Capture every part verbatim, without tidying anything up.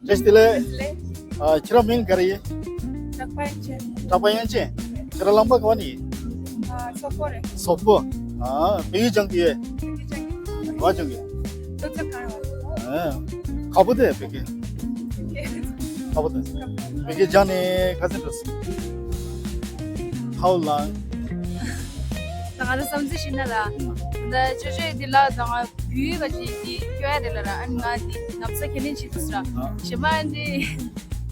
བཀྲ་ཤིས་བདེ་ལེགས། ཨ། ཁྱེད་རང་མིང་ག་རེ་ཡིན། གྲགས་པ་དབྱངས་ཅན། གྲགས་པ་དབྱངས་ཅན། ཁྱེད་རང་ལམ་པ་ག་བ་ནས་ཡིན། ཨ། སོག་པོ་རེད། སོག་པོ། ཨ། བོད་ཡིག་སྦྱང་གི་ཡོད། བོད་ཡིག་སྦྱང་གི། ག་བ་སྦྱང་གི། ལོ་ཚོད་གང་ཡོད། ཨ། ཁག་པོ་དེ་བོད་སྐད། ཁག་པོ་དེ། བོད་སྐད་སྦྱང་ནས་ག་ཚོད་འགྲོ་སོང་། How long? ད་ང་ཚོ་བསམ་ཚུལ་ཤེས་ན་ལ། ད་ཅོ་ཅོ་ཡི་འདི་ལ་ད་ང་བོད་ཡིག་ག་ཅིག་འདི་སྐྱོ་ཡ་རེད་ལ་ར། ཨ་ནི་ང་འདི་ན་བཟའ་ཁས་ལེན་བྱེད་དུས་ར། ཨ། གཞན་པ་འདི་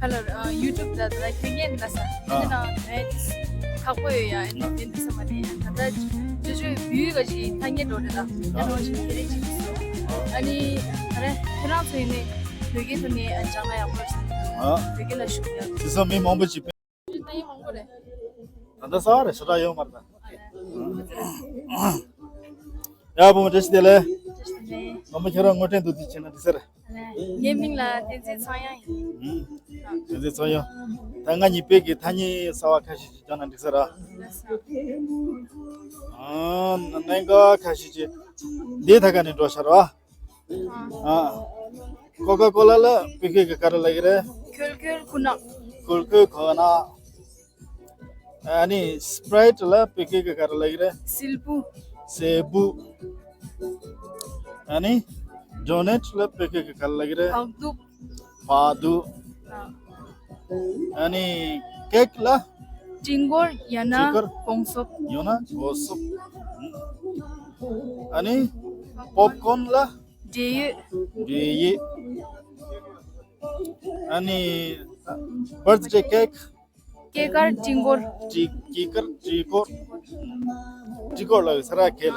ག་ལ་ཡུ་ཊུབ་ད་ད་ཁྱོད་ངན་ལ་ས། ཨ། འདི་ན་ངས་ཁག་པོ་ཡོད་ཡ། ཨ་ནི་དེ་འདི་ས་མ་རེད། ད་ད་ཅོ་ཅོ་བོད་ཡིག་ག་ཅིག་ཐ་སྙད་འགྲོ་རེད་ད། ཨ་ནི་ང་ཅིག་ཁས་ལེན་བྱེད་དུས་ར། ཨ་ནི་ད་རེད། ཁྱེད་རང་ཚོ་ཡིན་ནས་བོད་སྐད་ཐོག་ནས་ཨ་སྦྱང་ན་ཡག་པོ་རེད་ས། ཨ། བོད་སྐད་ལ་ཤུགས་རྒྱབ། དེ་ཚོ་མི་མང་པོ་ཅིག་ད་ལྟ་ས་རེ་ཞེ་དྲག་ཡོད་མ་རེད་ད། ཡ་བུ་མོ་བཀྲ་ཤིས་བདེ་ལེགས། བུ་མོ་ཁྱེད་རང་ངོ་སྤྲོད་འདུག་དུས་ཕྱིན་ན་འགྲིག་ས་རེད། ངའི་མིང་ལ་བསྟན་འཛིན་ཚངས་དབྱངས་ཡིན། བསྟན་འཛིན་ཚངས་དབྱངས། ད་ང་གཉིས་བོད་ཀྱི་ཐ་སྙད་གསར་བ་ཁ་ཤས་ཤིག་སྦྱང་ན་འགྲིག་ས་རེད། ཨ། གནད་འགག་ཁ་ཤས་ཤིག་འདི་ད་ག་ནས་འགྲོ་ཤར་བ། ཨ། ཀོ་ཀ་ཀོ་ལ་ལ་བོད་སྐད་ཀྱི་ག་རེ་ལབ་ཀྱི་རེད། ཁོལ་ཁོལ་ཁུ་ནག་ཁོལ་ཁོལ་ཁུ་ནག་ཨ་ནི་སི་པི་རའི་ཊི་ལ་བོད་སྐད་ཀྱི་ག་རེ་ལབ་ཀྱི་རེད། སིལ་བུ། སིལ་བུ། ཨ་ནི་ཌོ་ནཊ་ལ་བོད་སྐད་ཀྱི་ག་རེ་ལབ་ཀྱི་རེད། བག་གདུབ། བག་གདུབ། ཨ་ནི་ཀེག་ལ། སྤྲིན་གོར་ཡང་ན་སྤྲིན་གོར། གོང་སོབ། ཡང་ན་གོང་སོབ། ཨ་ནི་པོབ་ཀོན་ལ། འབྲས་ཡོས། འབྲས་ཡོས། ཨ་ནི་བར་ཐི་ཌེ་ཀེག་སྐྱེས་སྐར་སྤྲིན་གོར། སྤྲིན། སྐྱེས་སྐར་སྤྲིན་གོར། སྤྲིན་གོར་ལ་ས་ར་ཁེ་ལ།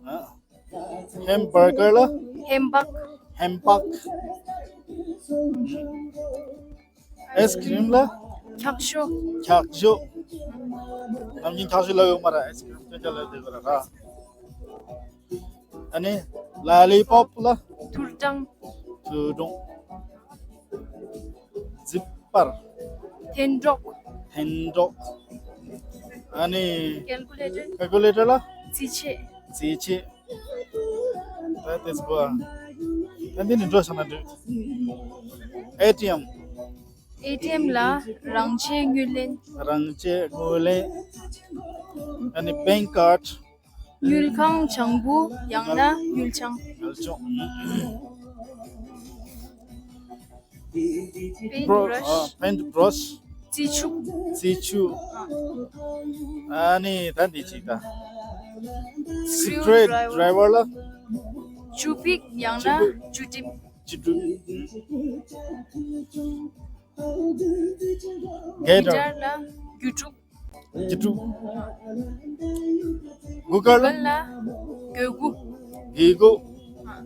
ཨ། ཧེམ་བར་གར་ལ། ཧེམ་བག་ཧེམ་བག་ཨའི་སི་ཀི་རིམ་ལ། འཁྱག་ཞོ། འཁྱག་ཞོ། ནམ་རྒྱུན་འཁྱག་ཞོ་ལ་ཡོད་མ་ར། ཨའི་སི་ཀི་རིམ་སྐྱོན་ཆ་ལ་ཡོད་ར། ཨ་ནི་ལ་ལི་པོབ་ལ། ཐུར་སྦྲང་། ཐུར་སྦྲང་། ཛིབ་པར། འཐེན་གྲོགས། འཐེན་གྲོགས། ཨ་ནི་ཀལ་ཀུ་ལེ་ཊར། ཀལ་ཀུ་ལེ་ཊར་ལ། རྩིས་ཆས། རྩིས་ཆས། ད་དེ་ཚོ་ཨ། ད་འདི་ནི་འགྲོ་བཞག་ན་འགྲིག་ཨེ་ཊི་ཨེམ། ཨེ་ཊི་ཨེམ་ལ་རང་ཆས་དངུལ་ལེན། རང་ཆས་དངུལ་ལེན། ཨ་ནི་བེང་ཀར་ཌི། དངུལ་ཁང་བྱང་བུ་ཡང་ན་དངུལ་བྱང་། དངུལ་བྱང་། པེན་ཊི་བྷུ་རཤ། ཨ། པེན་ཊི་བྷུ་རཤ། རྩི་ཆུ། རྩི་ཆུ། ཨ་ནི་ད་འདི་གཅིག་ད། སི་ཀུ་རུ་ཌའི་ཝར་ལ། ཆུ་ཕིག་ཡང་ན་ཆུ་ཕིག་ཆུ་ཊིམ། ཆུ་ཊིམ། གྷི་ཊར། གྷི་ཊར་ལ་རྒྱུ་ཕྲུག་རྒྱུ་ཕྲུག་གུ་གར་ལ། གུ་གར་ལ་གོས་གུ། གོས་གུ། ཨ།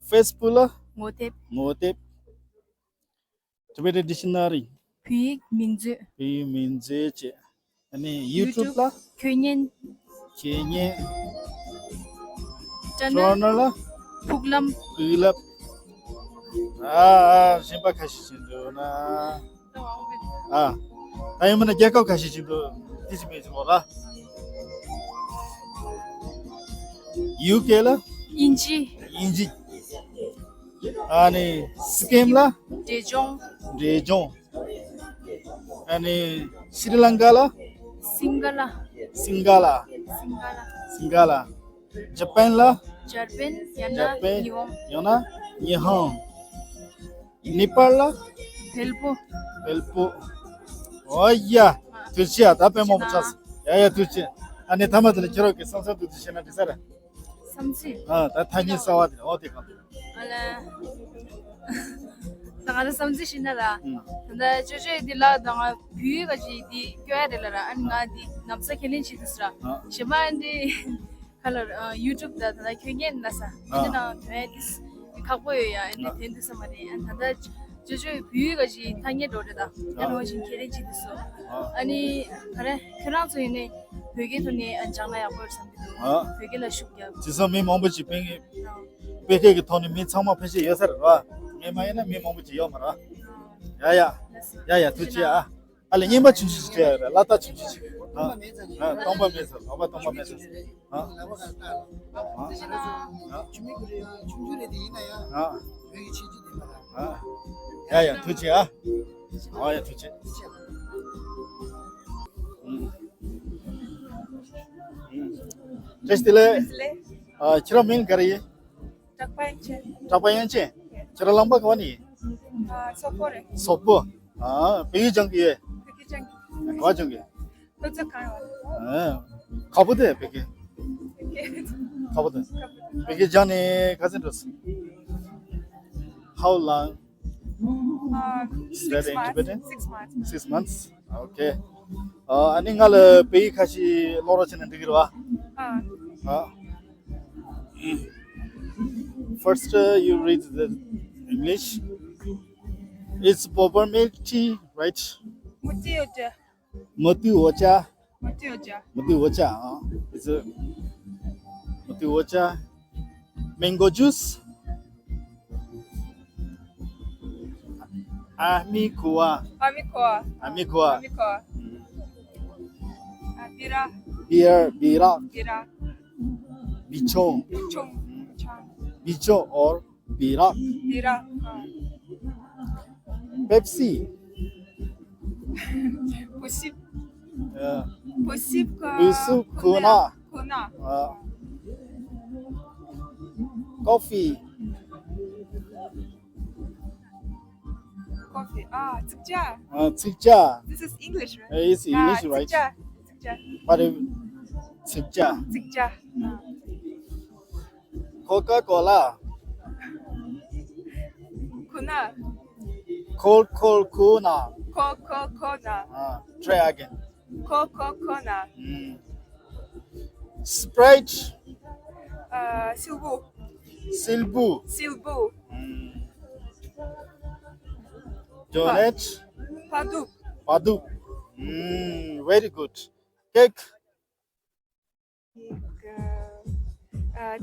ཕེ་སི་བུག་ལ། ངོ་དེབ། ངོ་དེབ། ཊི་བེ་ཊན་ཌིག་ཤ་ན་རི། བོད་ཡིག་མིང་མཛོད། བོད་ཡིག་མིང་མཛོད་བཅས། ཨ་ནི་ཡུ་ཊུབ་ལ། ཁྱོད་ཉན། ཁྱོད་ཉན། ཊར་ནར། ཊར་ནར་ལ། ཕུག་ལམ། ཕུག་ལམ། ཨ་ཨ། གཞན་པ་ཁ་ཤས་ཤིག་འདུག་ན། ཨ། ད་ཡིན་མིན་ན་རྒྱལ་ཁབ་ཁ་ཤས་ཤིག་འདུག་དེ་ཅི་མེད་ཅི་མོ་ལ། ཡུ་ཀེ་ལ། དབྱིན་ཇི། དབྱིན་ཇི། ཨ་ནི་སི་ཀིམ་ལ། འབྲས་ལྗོངས། འབྲས་ལྗོངས། ཨ་ནི་སི་རི་ལང་ཀ་ལ། སིང་ག་ལ། སིང་ག་ལ། སིང་ག་ལ། སིང་ག་ལ། ཇ་པན་ལ། འཇར་པན་ཡང་ན་ཇ་པན། ཉི་ཧོང་། ཡང་ན་ཉི་ཧོང་། ནེ་པཱལ་ལ། བལ་པོ། བལ་པོ། ཨོ་ཡ། ཐུགས་རྗེ་ཆེ། ད་དཔེ་མང་པོ་ཆགས་སོང་། ཡ་ཡ་ཐུགས་རྗེ་ཆེ། ཨ་ནི་མཐའ་མ་དེ་ལ་ཁྱེད་རང་གི་བསམ་བསམ་འདུག་དུ་བྱས་ན་འགྲིག་ས་རེད། བསམ་ཚུལ། ཨ། ད་ཐ་སྙད་གསར་བ་དེ་ཨོ་དེ་གང་། ཨ་ལ། ད་ང་ཚོ་བསམ་ཚུལ་ཞིག་ན་ལ། ཨང་། ད་ཅོ་ཅོ་འདི་ལ་ད་ང་བོད་ཡིག་ག་ཅིག་འདི་སྐྱོ་ཡ་རེད་ལ་ར། ཨ་ནི་ང་འདི་ན་བཟའ་ཁས་ལེན་བྱེད་དུས་ར། ཨ། གཞན་པ་འདི་ག་ལ་ཡུ་ཊུབ་ད་ད་ཁྱོད་ཉན་ན་ས། ཨ། འདི་ནང་དོན་འདི་ཁག་པོ་ཡོད་ཡ། ཨ་ནི་ཨ། དེ་འདུག་ས་མ་རེད། ཨ་ནི་ད་ད་ཅོ་ཅོ་བོད་ཡིག་ག་ཅིག་ཐ་སྙད་འགྲོ་རེད་ད། ཨ་ནི་ཨ། ང་ཅིག་ཁས་ལེན་བྱེད་དུས་སོ། ཨ། ཨ་ནི་ག་རེ་ཁྱེད་རང་ཚོ་ཡིན་ནས་བོད་སྐད་ཐོག་ནས་ཨ་སྦྱང་ན་ཡག་པོ་རེད་བསམ་གྱི་འདུག་ཨ། བོད་སྐད་ལ་ཤུགས་རྒྱབ། དེ་ཚོ་མི་མང་པོ་ཞིག་ཕན་གི། ཨ། བོད་སྐད་ཀྱི་ཐོག་ནས་མི་ཚང་མ་ཕན་ཤེས་ཡོད་ས་རེད་བ། ངས་མ་ཡིན་ན་མི་མང་པོ་ཞིག་ཡོད་མ་རེད། ཡ་ཡ། ཡ་ཡ་ཐུགས་རྗེ་ཆེ་ཨ། ཨ་ལས་རྔན་པ་ཆུང་ཆུང་ཞིག་སྤྲད་ཡོད་རེད། ལ་དྭགས་ཆུང་ཆུང་ཞིག་ཨ། ཨ། སྟོང་པ་མེད་ཚོ། ལོག་པ་སྟོང་པ་མེད་ཚོ། ཨ། ཨ། ཨ། ཨ། ཡ་ཡ་ཐུགས་རྗེ་ཆེ་ཨ། ཨ་ཡ་ཐུགས་རྗེ་ཆེ། བཀྲ་ཤིས་བདེ་ལེགས། བཀྲ་ཤིས་བདེ་ལེགས། ཨ་ཁྱེད་རང་མིང་ག་རེ་ཡིན། གྲགས་པ་དབྱངས་ཅན། གྲགས་པ་དབྱངས་ཅན། ཁྱེད་རང་ལམ་པ་ག་བ་ནས་ཡིན། ཨ་སོག་པོ་རེད། སོག་པོ། ཨ་བོད་ཡིག་སྦྱང་གི་ཡོད། བོད་ཡིག་སྦྱང་གི་ག་བ་སྦྱང་གི། ལོ་ཙཱ་གང་ཡོད། ཨ་ཁ་བོ་དེ་བོད་ཡིག་ཁ་བོ་དེ་བོད་ཡིག་སྦྱང་ནས་ག་ཚོད་འགྲོ་སོང་། How long? Uh, Is that six in months. Tibetan? Six months. Six months. Okay. ཨ་ནི་ང་ལ་བོད་ཡིག་ཁ་ཤས་ཀློག་རོགས་བྱས་ན་འགྲིག་གི་རེད་བ། ཨ། ཨ། First, uh, you read the English. It's bubur milk tea, right? Muti oja. Muti oja. Muti oja. Muti oja. Uh, it's a muti oja. Mango juice. Armycor. Armycor. Armycor. Armycor. Ah, bira. Beer, bira. Bira. Bichon. Bichon. Bichon. Bichon or bira. Bira. Ah. Pepsi. Pusip. Yeah. Pusip. Pusip kuna. Kuna. Ah. Coffee. Coffee. Ah, tsikja. Ah, tsikja. This is English, right? Eh, it's English, ah, right? Tsikja. Tsikja. But if tsikja. Tsikja. Ah. Coca-Cola. Kuna. Cold, cold, kuna. Cold, cold, kuna. Ah, try again. Coca-Cola. Mm. Sprite. Uh, Silbu. Silbu. Silbu. Mm. Donut. Paduk. Paduk. Mm, very good. Cake. Cake, uh, uh,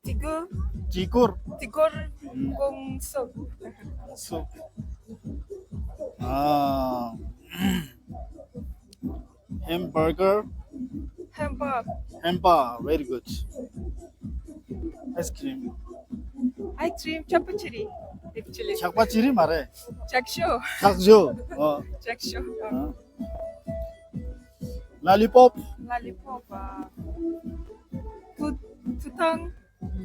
Tigur. Tigur. Tigur. Mm. Kung soup. Soup. Ah. Hamburger. Hamburg. Hamburg, very good. Ice cream. Ice cream, chapachiri, actually. Chapachiri མ་རེད། Chaksho. Chaksho. Oh. Chaksho. Oh. Lollipop. Lollipop. Uh, tu-, tutang.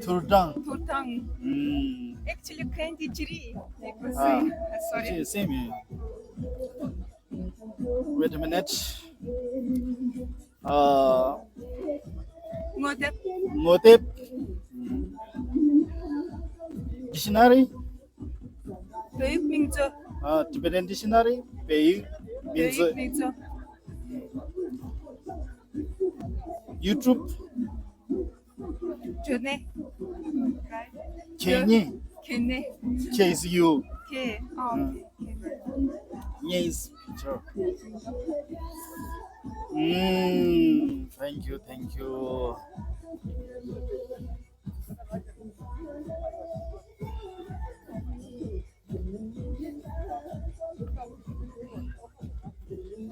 Turtang. Turtang. Mm. Actually, candy chiri. Ah, sorry. Same here. Wait a minute. Uh, Ngotep. Ngotep. Dictionary. Peyuk Mingzo. Uh, Tibetan Dictionary. Peyuk Mingzo. Peyuk Mingzo. YouTube. Jone. Right? Kenny. Kenny. K is you. K. Oh, okay. Kenny. Yes, sure. Mm, thank you, thank you.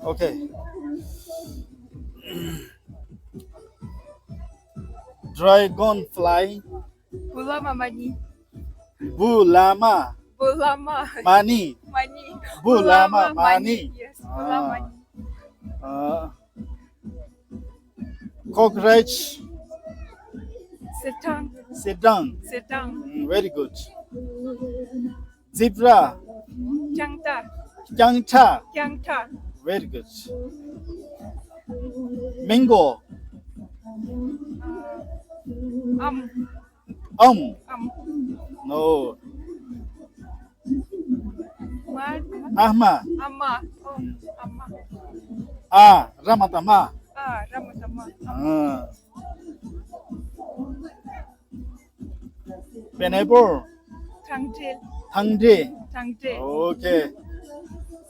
Okay. Dragonfly. Bulama mani. Bulama. Bulama. Mani. Mani. Bulama mani. Yes, bulama mani. Ah. Cockroach. Setang. Setang. Setang. Mm, very good. Zebra. Kyangta. Kyangta. Kyangta. Very good. Mango. Am. Am. Am. No. Ahma. Ama. Oh, ama. A, ramatama. Ah, ramatama. Ah. Pineapple. Tangde. Tangde. Tangde. Okay.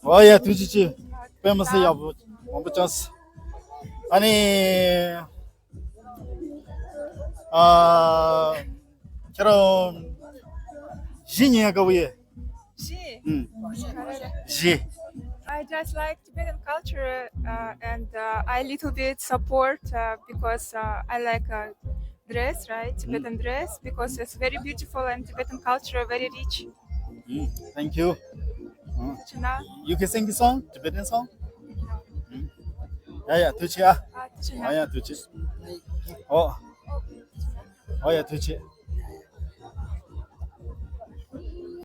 Oh yeah, ཐུགས་རྗེ་ཆེ། དཔེ་མི་སྲིད་ཡག་པོ་མང་པོ་བྱུང་སོང་། ཨ་ནི། ཨ། ཁྱེད་རང་གཞས་ཉན་ཡག་དགའ་པོ་ཡོད། གཞས། ཨུམ། གཞས། I just like Tibetan culture, uh, and, uh, I little bit support, uh, because, uh, I like, uh, dress, right? Tibetan dress, because it's very beautiful and Tibetan culture very rich. Mm, thank you. You can sing the song, Tibetan song? ཡ་ཡ་ཐུགས་རྗེ་ཆེ། ཨ་ཡ་ཐུགས་རྗེ་ཆེ། ཨོ། ཨོ་ཡ་ཐུགས་རྗེ་ཆེ།